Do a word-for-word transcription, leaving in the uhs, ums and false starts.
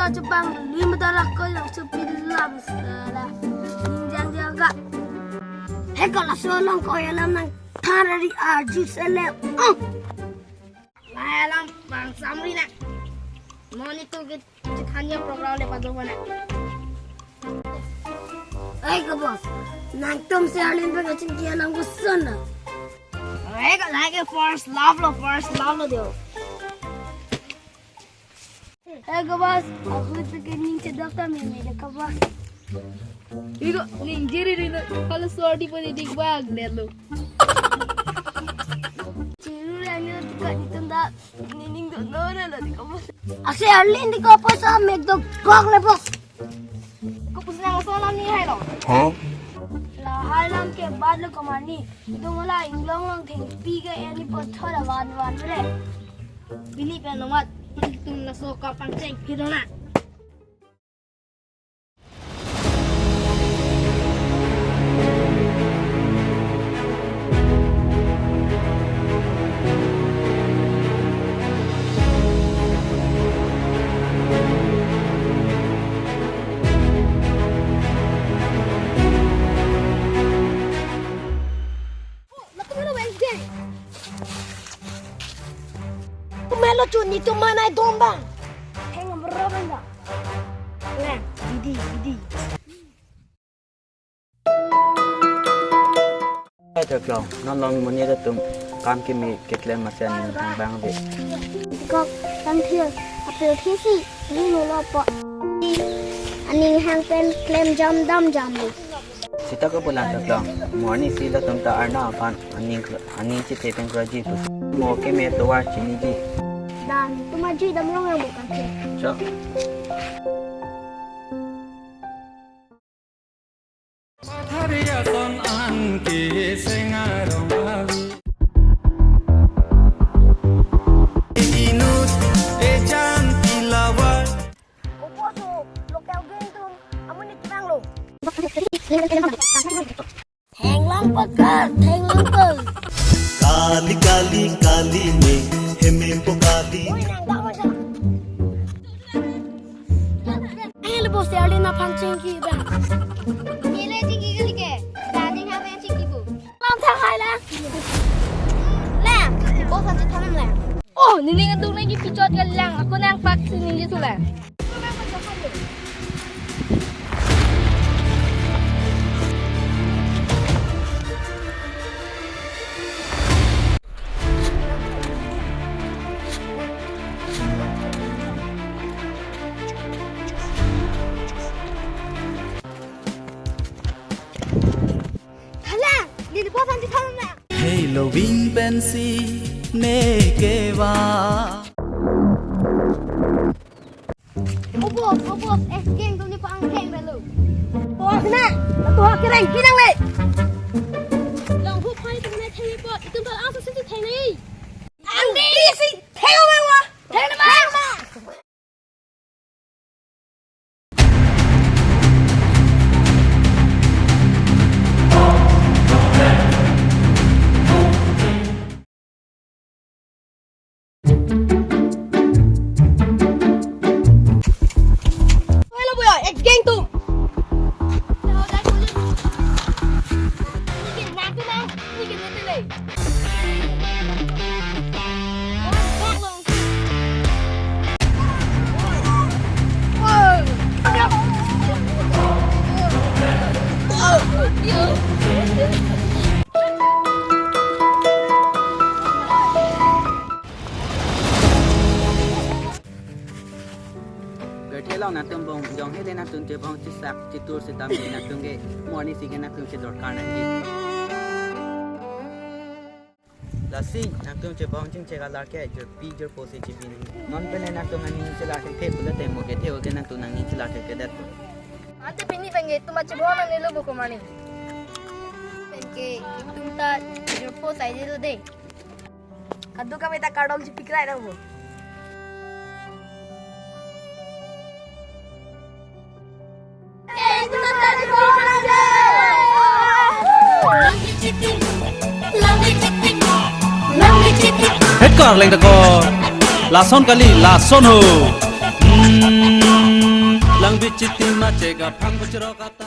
Chepangli mata lak ko yang sepi lam sela. Ningjang jaga. He, kalau laso along ko ya lam nang tharari arju sele. Oh. Lahai alam bang samri na. Monitor ke chithania program le pado mana. Oi ko boss, nangtum si Arlin pen kachingki alam ko sun na. Oi ko lake first love lo, first love lo dio. Oi ko boss, ahut ke ning chedok ta meme de ko boss. Iko ning jiri ri no, kalau sordi pun dik bag de lo. Chiru le anyo tika nitum da, nining do no na lo dik ko boss. Ase Arlin dik ko boss, amek do gok le boss. Ko pusi nang so lam ni hai lo. Huh? Lahai alam ke bad lo ko mani. Itum la inglong long thengpi ke ani pothor avan van le. Bini pen nomat tum laso kapangcheng pidona. Latum lo Wednesday. Kumelo chu nitum manai dom bang. Heng amro bang da. Nah, didi, didi. Hai theklong, non long muni atum kam kimi keklem masi aning hang bang de. Kok tang thir, apel thisi, ni nulo po. Aning hang pen klem jam dam jam lo. Sita ko pulang theklong, morning si latum ta Arnam aphan aning aning chithe pen kroji pu. Mo keme tovar chiniji. Dan, tuma ji dam long yang bukan sih. Chok. Pathariya son an ke sengarong avi. Inut ejan tilawar. Opo so local gang tum amun ni kimang lo. Thenglang pakar, thenglang pakar. Kali kali kali me, heme po kali. Oi, nang dak masa. Eh, le boss, Arlin aphan chingki bang. Nile chingki kali ke. Dani ha bang chingki bu. Lam thang hai la. Lam, boss anji thanam lam. Oh, nining adung nangji pichot ke lang. Ako nang pak si ningje sulang. Hala, nini boss anji thanam na. Hei lo wing pensi ne kewa. Opo, opo, eh, gang tum ni pang gang belo. Tuha sina, tuha kereng pinang le. Long hu phai tum ne theng pot, itum tal ang susi theng ni. Ang di si theng wa wa. Theng ma. Hello, boy, ex gang tum. Gerthe long nangtum bong jong hele nangtum chebong chesak chetur setam ke nangtum ke morning si ke nangtum chedorkar nangji. Lasi nangtum chebong chingchek alar ke jorpi jorpo si chebi nangji. Non pen nangtum aning chelar ke the pula temo ke the oke nangtum aning chelar ke kedet. Ante pini pen ke tuma chebong nangne lo boko mani. Pen ke itum ta jorpo sai de lo de. Kadokave ta kardom chipikrai nang bo. Het ko arleng ta ko. Lason kali, lason ho. Hmm. Chek aphang pachirok ata.